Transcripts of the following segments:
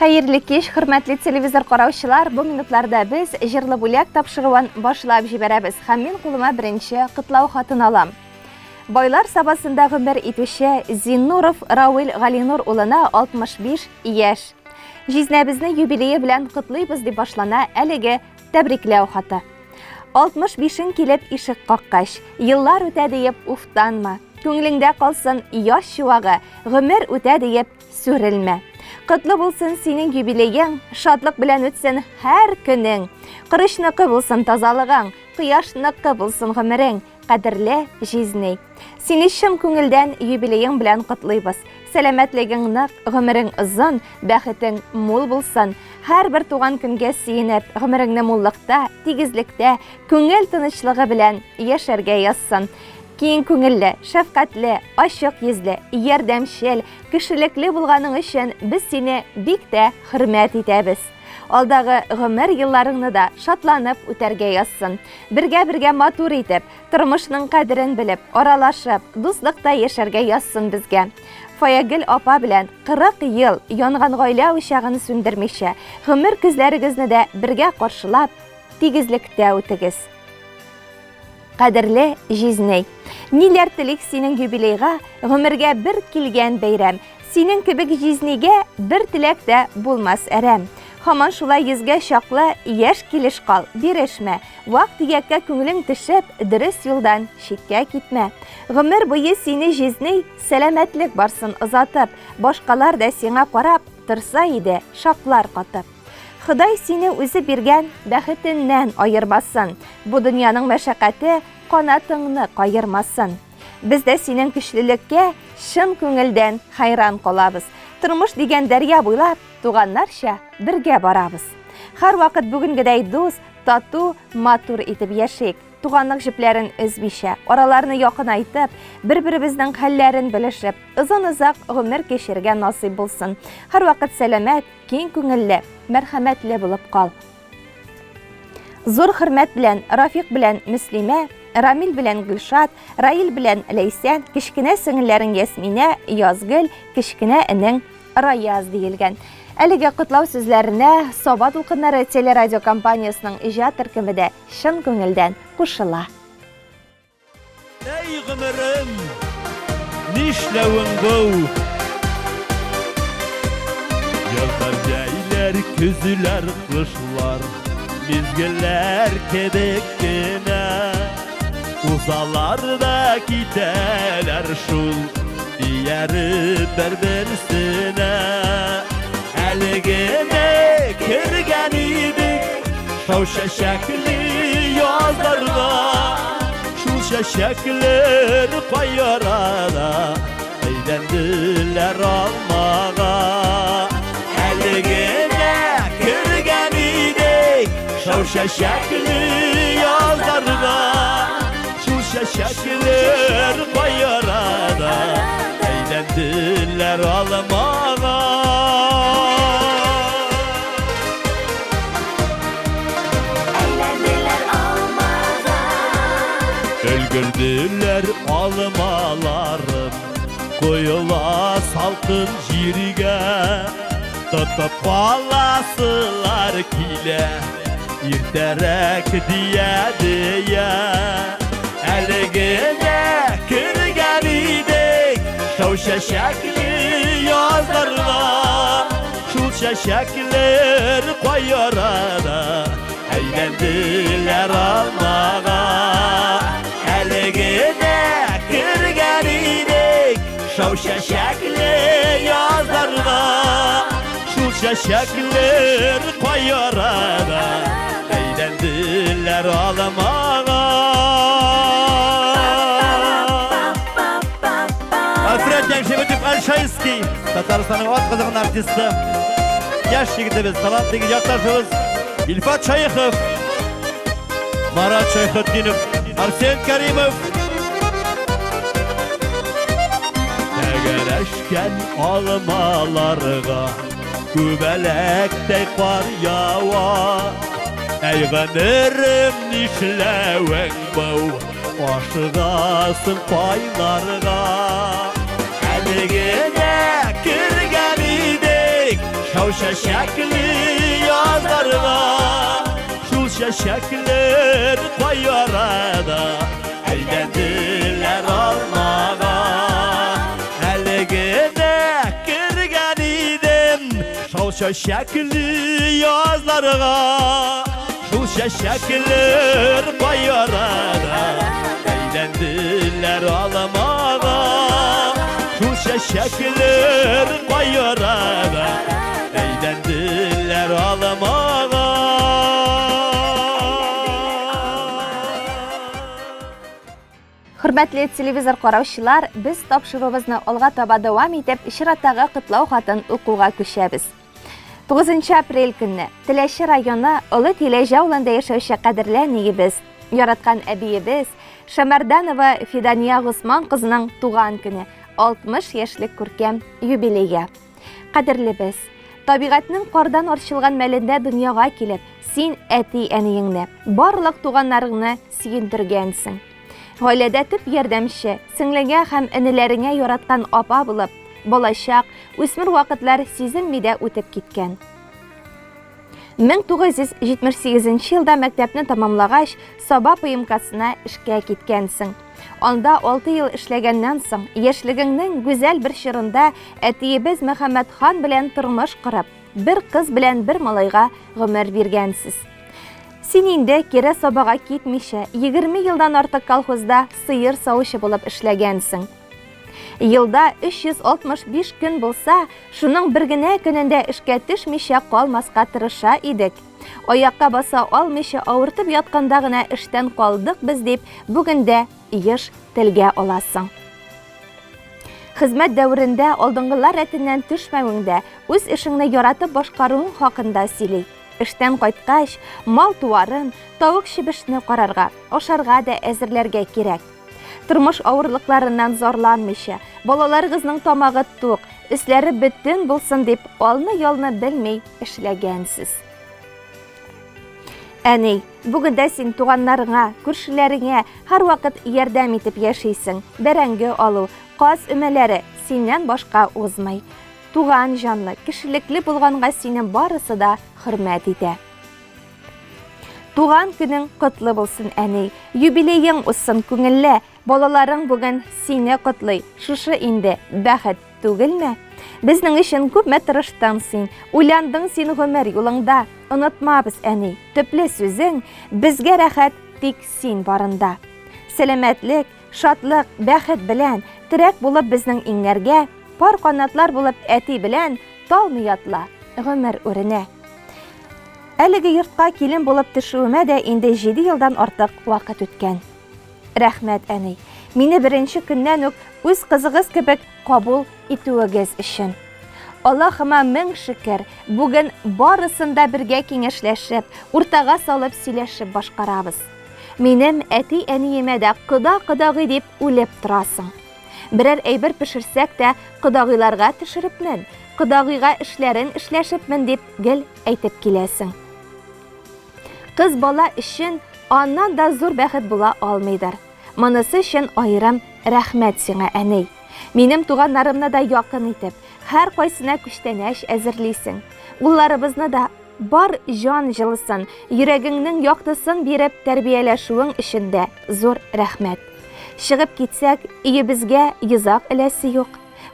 Хәерле кич, хөрмәтле телевизор караучылар. Бу минутларда без Җырлы бүләк тапшыруын башлап җибәрәбез һәм мин кулыма беренче котлау хатын алам. Байлар Сабасында гомер итүче Зиннуров Рауил Галинур улына 65 яшь. Җизнәбезне юбилее белән котлыйбыз дип башлана әлеге тәбрикләү хаты. 65-ең килеп ишек каккач, еллар үтә диеп уфтанма. Күңелеңдә калсын яшь чуагы, гомер үтә диеп сүрелмә. Котлы булсын синең юбилеең, шатлык белән үтсен һәр көнең. Корычныкы булсын тазалыгың, кояшныкы булсын гомерең. Кадерле җизни! Сине чын күңелдән юбилеең белән котлыйбыз. Сәламәтлегең нык, гомерең озын, бәхетең мул булсын. Һәрбер туган көнгә сөенеп, гомереңне муллыкта, тигезлектә, күңел тынычлыгы белән яшәргә язсын. Киң күңелле, шәфкатьле, ачык йөзле, ярдәмчел, кешелекле булганың өчен без сине бик тә хөрмәт итәбез. Алдагы гомер елларыңны да шатланып үтәргә язсын. Бергә-бергә матур итеп, тормышның кадерен белеп, аралашып, дуслыкта яшәргә язсын безгә. Фаягөл апа белән 40 ел янган гаилә учагын сүндермичә, гомер көзләрегезне дә бергә каршылап, тигезлектә үтегез. Кадерле җизнәй, ниләр телик синең юбилейга, гомергә бер килгән бәйрәм. Синең кебек җизнигә бер теләк тә булмас әрәм. Һаман шулай йөзгә чаклы яшь килеш кал, бирешмә. Вак-төяккә күңелең төшеп, дөрес юлдан читкә китмә. Гомер буе сине җизни сәламәтлек барсын озатып, башкалар да сиңа карап торса иде, шаклар катып. Ходай сине үзе биргән бәхетеннән аермасын, бу дөньяның мәшәкате канатыңны каермасын. Без дә синең көчлелеккә чын күңелдән хәйран калабыз. Тормыш дигән дәрья буйлап туганнарча бергә барабыз. Һәрвакыт бүгенгедәй дус, тату, матур итеп яшик. Туганлык җепләрен өзмичә, араларны якынайтып, бер-беребезнең хәлләрен белешеп, озын-озак гомер кичерергә насыйп булсын. Һәрвакыт сәламәт, киң күңелле, мәрхәмәтле булып кал. Зур хөрмәт белән Рафик белән Мөслимә, Рамил белән Гөлшат, Раил белән Ләйсән, кечкенә сеңелләрең Ясминә, Язгөл, кечкенә энең Раяз диелгән. Әлеге котлау сүзләренә Саба дулкыннары телерадиокомпаниясенең иҗат төркеме дә чын күңелдән кушыла. Әй гомерем, нишләвең бу? Язлар, җәйләр, көзләр, кышлар, мизгелләр кебек кенә. Узалар да китәләр шул, ияреп бер-берсенә. Әле генә кергән идек, шау чәчәкле язларга. Шул чәчәкләр кайарада әйләнделәр алмага. Әле генә кергән идек шау чәчәкле язларга. Шул чәчәкләр кайарада әйләнделәр алмага. Әйләнделәр алмага. Өлгерделәр алмаларым, Коела салкын җиргә. Тотып каласылар килә, Иртәрәк дия-дия. Әле генә кергән идек Шау чәчәкле язларга. Шул чәчәкләр кайарада әйләнделәр алмага. Әле генә кергән идек шау чәчәкле язларга. Шул чәчәкләр кайарада әйләнделәр алмага. Альфред Яншеветов Альшайский, Татарстанның атказанган артисты, яшь егетебез, талантлы якташыбыз Илфат Шәехов, Марат Шәйхетдинов, Арсен Каримов. Тәгәрәшкән алмаларга күбәләктәй кар ява. Әй гомерем, нишләвең бу? Ашыгасың кайларга? Әле генә кергән идек шау Шау чәчәкле язларга, шул чәчәкләр кай арада әйләнделәр алмага. Әле генә кергән идем шау чәчәкле язларга, шул чәчәкләр кай арада әйләнделәр алмага. Шул чәчәкләр кай арада әйләнделәр алмага. Хөрмәтле телевизор караучылар, без тапшыруыбызны алга таба дәвам итеп, чираттагы котлау хатын укуга күчәбез. 9 апрель көнне Теләче районы Олы Тиләҗе авылында яшәүче кадерле әниебез, яраткан әбиебез Шәмәрданова Фидания Госман кызының туган көне, 60 яшьлек күркәм юбилее. Кадерлебез, табигатьнең кардан арчылган мәлендә дөньяга килеп, син әти-әниеңне, барлык туганнарыңны сөендергәнсең. Гаиләдә төп ярдәмче, сеңлеңә һәм энеләреңә яраткан апа булып, балачак, үсмер вакытлар сизенми дә үтеп киткән. 1978 елда мәктәпне тәмамлагач, Саба ПМКсына эшкә киткәнсең. Анда 6 ел эшләгәннән соң, яшьлегеңнең гүзәл бер чорында әтиебез Мөхәммәтхан белән тормыш корып, бер кыз белән бер малайга гомер биргәнсез. Син инде кире Сабага китмичә, 20 елдан артык колхозда сыер савучы булып эшләгәнсең. Елда 365 көн булса, шуның бер генә көнендә эшкә төшмичә калмаска тырыша идек. Аякка баса алмыйча авыртып ятканда гына эштән калдык без дип, бүген дә еш телгә аласың. Хезмәт дәверендә алдынгылар рәтеннән төшмәвең дә, үз эшеңне яратып башкаруың хакында сөйли. Эштән кайткач, мал-туарын, тавык-чебешне карарга, ашарга да әзерләргә кирәк. Тормыш авырлыкларыннан зарланмыйча, балаларыгызның тамагы тук, өсләре бөтен булсын дип, алны-ялны белми эшләгәнсез. Әни, бүген дә син туганнарыңа, күршеләреңә һәрвакыт ярдәм итеп яшисең. Бәрәңге алу, каз өмәләре синнән башка узмый. Туган җанлы, кешелекле булганга сине барысы да хөрмәт итә. Туган көнең котлы булсын, әни. Юбилеең узсын күңелле. Балаларың бүген сине котлый. Шушы инде бәхет түгелме? Безнең өчен күпме тырыштың син, уйландың син гомер юлыңда. Онытмабыз, әни, төпле сүзең, безгә рәхәт тик син барында. Сәламәтлек, шатлык, бәхет белән, терәк булып безнең иңнәргә, пар канатлар булып әти белән талмый ятла, гомер үренә. Әлеге йортка килен булып төшүемә дә инде 7 елдан артык вакыт үткән. Рәхмәт, әни, мине беренче көннән үк үз кызыгыз кебек кабул итүегез өчен. Аллаһыма мең шөкер, бүген барысын да бергә киңәшләшеп, уртага салып сөйләшеп башкарабыз. Минем әти-әниемә дә кода-кодагый дип үлеп торасың. Берәр әйбер пешерсәк тә, кодагыйларга төшерепмен, кодагыйга эшләрен эшләшепмен дип гел әйтеп киләсең. Кыз бала өчен аннан да зур бәхет була алмыйдыр. Монысы өчен аерым рәхмәт сиңа, әни. Минем туганнарымны да якын итеп, һәркайсына күчтәнәч әзерлисең. Улларыбызны да бар җан җылысын, йөрәгеңнең яктысын биреп тәрбияләшүең өчен дә зур рәхмәт. Чыгып китсәк, өебезгә йозак эләсе юк.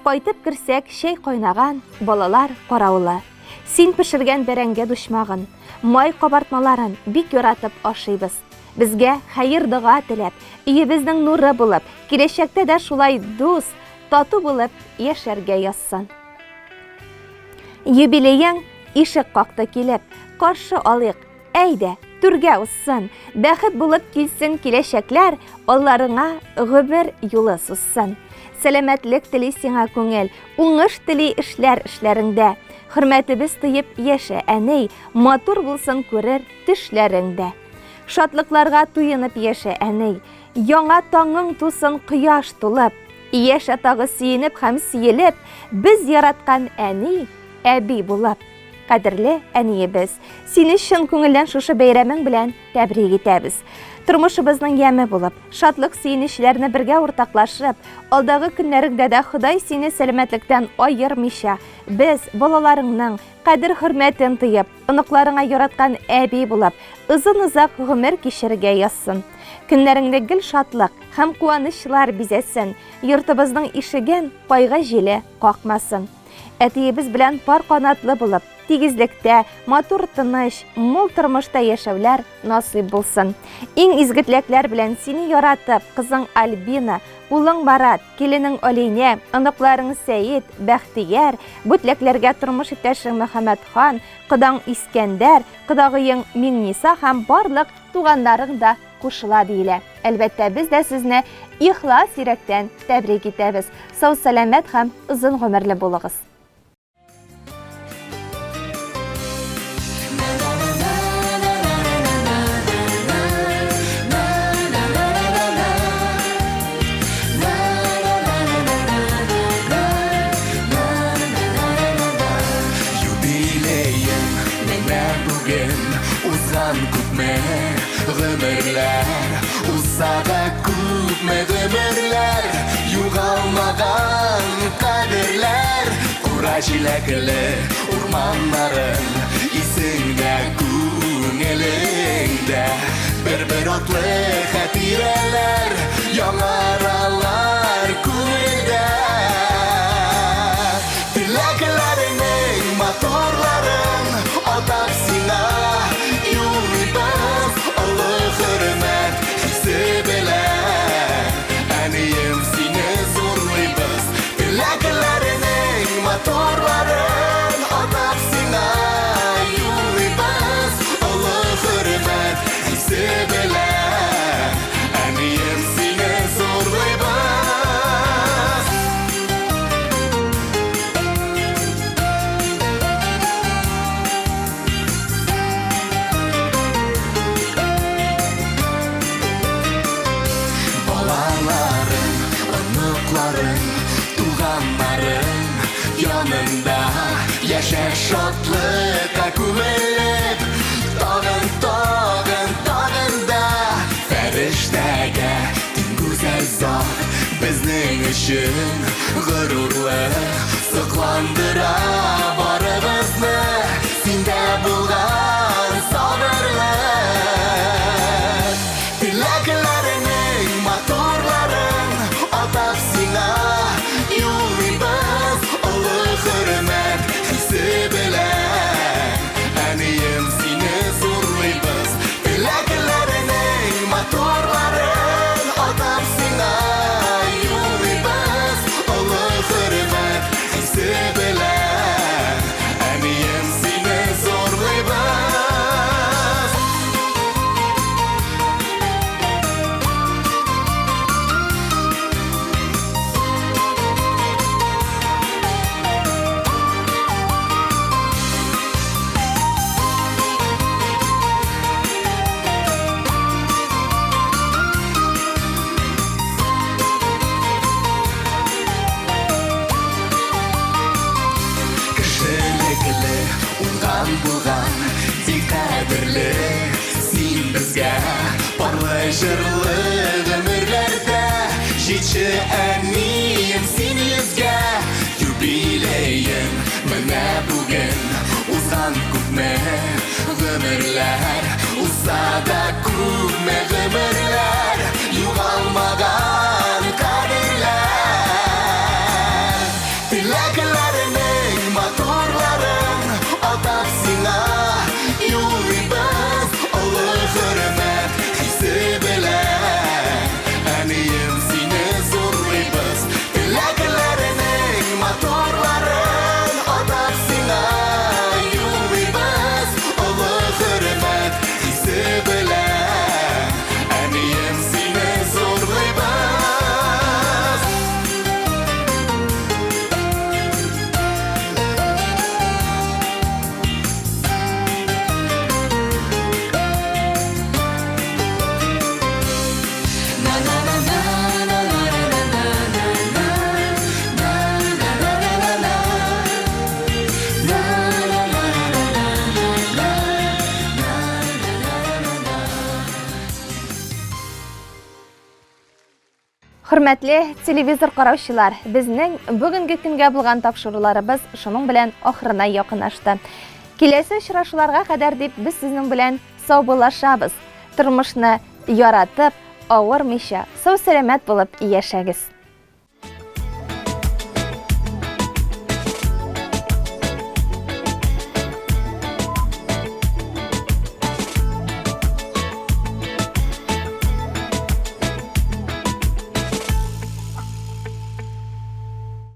Кайтып керсәк, чәй кайнаган, балалар караулы. Син пешергән бәрәңге дучмагын, май кабартмаларын бик яратып ашыйбыз. Безгә хәер-дога теләп, өебезнең нуры булып, киләчәктә дә шулай дус, тату булып яшәргә язсын. Юбилеең ишек какты килеп, каршы алыйк, әйдә, түргә узсын, бәхет булып килсен киләчәкләр, алларыңа гомер юлы сузсын. Сәламәтлек тели сиңа күңел, уңыш тели эшләр эшләреңдә. Хөрмәтебез тоеп яшә, әни, матур булсын күрер төшләрең дә. Шатлыкларга туенып яшә, әни, яңа таңың тусын кояш тулып. Яшә тагы сөенеп һәм сөелеп, без яраткан әни, әби булып. Кадерле әниебез, сине чын күңелдән шушы бәйрәмең белән тәбрик итәбез. Тормышыбызның яме булып, шатлык-сөенечләрне бергә уртаклашып, алдагы көннәреңдә дә Ходай сине сәламәтлектән аермыйча, без, балаларыңның, кадер-хөрмәтен тоеп, оныкларыңа яраткан әби булып, озын-озак гомер кичерергә язсын. Көннәреңне гел шатлык һәм куанычлар бизәсен, йортыбызның ишеген кайгы җиле какмасын. Әтиебез белән пар канатлы булып, тигезлектә, матур тыныч, мул тормышта яшәүләр насыйп булсын. Иң изге теләкләр белән сине яратып, кызың Альбина, улың Марат, киленең Алинә, оныкларың Сәет, Бәхтияр, бу теләкләргә тормыш иптәшең Мөхәммәтхан, кодаң Искәндәр, кодагыең Миңниса һәм барлык туганнарың да кушыла диелә. Әлбәттә, без дә сезне ихлас йөрәктән тәбрик итәбез. Сау-сәламәт һәм озын гомерле булыгыз. Юбилеем менә бүген узган күпме Гомерләр узса да күпме гомерләр Югалмаган кадерләр Кура җиләкле урманнарың Исеңдә, күңелеңдә Бер-бер атлы хатирәләр Яңаралар күңелдә Теләкләреңнең матурларын Атап сиңа юллыйбыз Олы хөрмәт хисе белән Әнием сине зурлыйбыз Теләкләреңнең матурларын Атап сиңа юллыйбыз Олы хөрмәт хисе белән Әнием сине зурлыйбыз. Балаларың, оныкларың, туганнарың янында яшә шатлыкка күмелеп, тагын, тагын, тагын да фәрештәгә тиң гүзәл зат безнең өчен горурлык сокландыра барыбызны синдә булган сабырлык. Теләкләреңнең матурларын атап сиңа юллыйбыз олы хөрмәт хисе белән Әнием сине зурлыйбыз Теләкләреңнең матурларын атап сиңа юллыйбыз олы хөрмәт хисе белән Әнием сине зурлыйбыз. Кешелекле, уңган булган, бик кадерле син безгә. Парлы җырлы гомерләрдә җитче әнием син йөзгә. Юбилеең менә бүген узган күпме гомерләр узса да күпме гомерләр югалмаган кадерләр. Теләкләреңнең матурларын атап сиңа юллыйбыз олы хөрмәт хисе белән Әнием сине зурлыйбыз Теләкләреңнең матурларын атап сиңа юллыйбыз олы хөрмәт хисе белән Әнием сине зурлыйбыз. Хөрмәтле телевизор караучылар, безнең бүгенге көнгә булган тапшыруларыбыз шуның белән ахырына якынашты. Киләсе очрашуларга кадәр дип без сезнең белән саубуллашабыз. Тормышны яратып, авырмыйча, сау-сәламәт булып яшәгез.